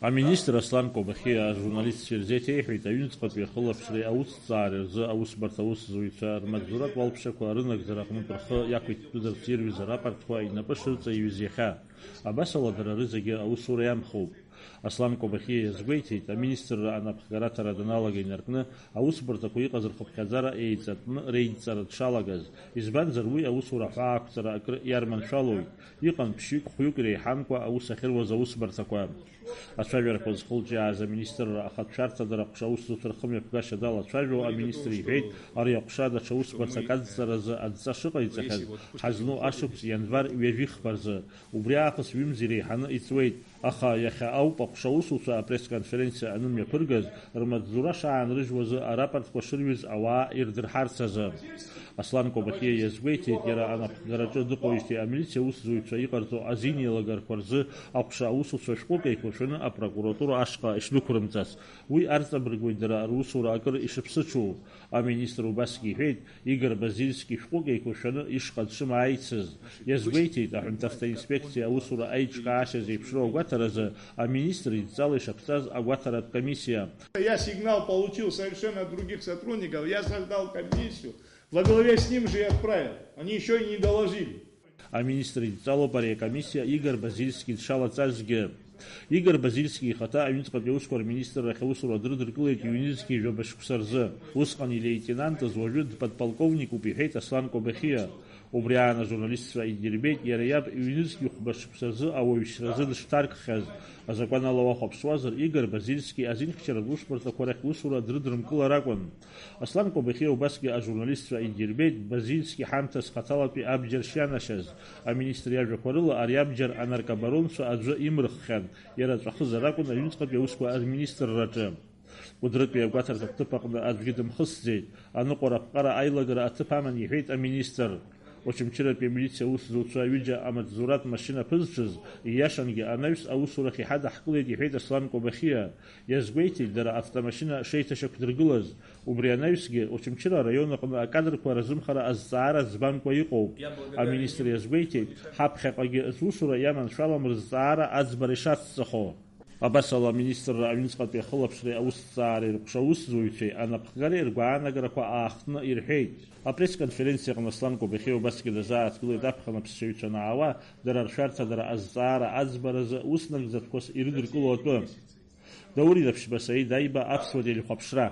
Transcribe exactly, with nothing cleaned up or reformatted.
Аминистр Аслан Кобахиа ажурналистцәа ирзеиҭеиҳәеит, аҩныҵҟатәи ахылаԥшреи аусҭҵаареи рзы аусбарҭа аусзуҩцәа рмаҵзуратә уалԥшьақәа рынагӡара аҟнытә рхы иақәиҭтәызарц ирҩыз арапортқәа инапы шырҵаиҩыз иахьа. Абасала дара рызегьы аусура иамхоуп. Аслан Кобахиа иазгәеиҭеит, аминистрра анапхгараҭара даналага инаркны аусбарҭақәа иҟаз рхыԥхьаӡара еиҵатәны реидҵара дшалагаз, избанзар уи аусура аҳәаақәҵара акыр иарманшәалоит, иҟан ԥшьҩык-хәҩык иреиҳамкәа аус ахьыруаз аусбарҭақәа. Ацәажәарақәа зхылҿиааз аминистрра ахатә шәарҭадара аҟәша аусзуҩцәа рхымҩаԥгашьа далацәажәо аминистр иҳәеит, ари аҟәша даҽа усбарҭак адҵаразы адҵа шыҟаиҵахьаз ҳазну ашықәс ианвар ҩажәи хԥа рзы. Убри аахыс ҩымз иреиҳаны иҵуеит, аха иахьа ауп аҟәша аусуцәа апресс-конференциа анымҩаԥыргаз, рмаҵзура шаанрыжьуазы арапортқәа шырҩыз ауаа ирдырҳарц азы. Аслан Кобахиа иазгәеиҭеит, иара анапхгараҿы дыҟоижьҭеи амилициа аусзуҩцәа иҟарҵо азин еилагарақәа рзы аҟәша аусуцәа шәҟәык еиқәыршәаны апрокуратура ашҟа ишдәықәырымҵац. Уи арҵабыргуеит дара русура акыр ишыԥсыҽу. Аминистр убасгьы иҳәеит, Игор Базильски шәҟәык еиқәыршәаны ишҟа дшымааицыз. Иазгәеиҭеит, аҳәынҭавтоинспекциа аусура аиҿкаашьа зеиԥшроу агәаҭаразы аминистр идҵала ишаԥҵаз агәаҭаратә комиссиа. Я сигнал получил совершенно от других сотрудников, я создал комиссию, во главе с ним же и отправил. Они еще и не доложили. Аминистр идҵалоуп ари акомиссиа Игор Базильски дшалаҵазгьы. Игор Базильски ихаҭа аҩныҵҟатәи аусқәа рминистррахь аусура дрыдыркылеит ҩнызқьи жәаба шықәса рзы. Усҟан илеитенантыз, уажәы дподполковникуп, иҳәеит Аслан Кобахиа. Убри аан ажурналистцәа идирбеит, иара иаб ҩнызқьи хәба шықәса рзы ауаҩшьразы дышҭаркхьаз. Азакәан ала уахәаԥшуазар, Игор Базильски азинхьчаратә усбарҭақәа рахь усура дрыдрымкылар акәын. Аслан Кобахиа убасгьы ажурналистцәа идирбеит, Базильски ҳамҭас хаҭалатәи абџьар шианашьаз. Аминистр иажәақәа рыла, ари абџьар анаркобаронцәа аӡәы имырххьан, иара ҵәахызар акәын аҩныҵҟатәи аусқәа рминистрраҿы. Кәыдрытәи агәаҭарҭа ҭыԥ аҟны аӡәгьы дымхысӡеит, аныҟәара аԥҟара аилагара аҭыԥ аман, иҳәеит аминистр. Очамчыратәи амилициа аусзуҩцәа ҩыџьа амаҵзуратә машьына ԥызҽыз, ииашангьы анаҩс аусурахь иҳадаҳкылеит, иҳәеит Аслан Кобахиа. Иазгәеиҭеит, дара автомашьына шеиҭашьақәдыргылаз. Убри анаҩсгьы, Очамчыра араион аҟны акадрқәа разымхара азҵаара ӡбамкәа иҟоуп. Аминистр иазгәеиҭеит, ҳаԥхьаҟагьы зусура иаманшәалам рызҵаара аӡбара ишацҵахо. Абасала, аминистрра аҩныҵҟатәи ахылаԥшреи аусҭҵаареи рҟәша аусзуҩцәеи анапхгареи ргәаанагарақәа аахтны ирҳәеит. Апресс-конференциаҟны Аслан Кобахиа убасгьы дазааҭгылеит аԥхын аԥсшьаҩцәа анаауа, дара ршәарҭадара азҵаара аӡбаразы ус нагӡатәқәас ирыдыркыло атәы. Даур Инаԥшьба, Саид Аиба, Аԥсуа телехәаԥшра.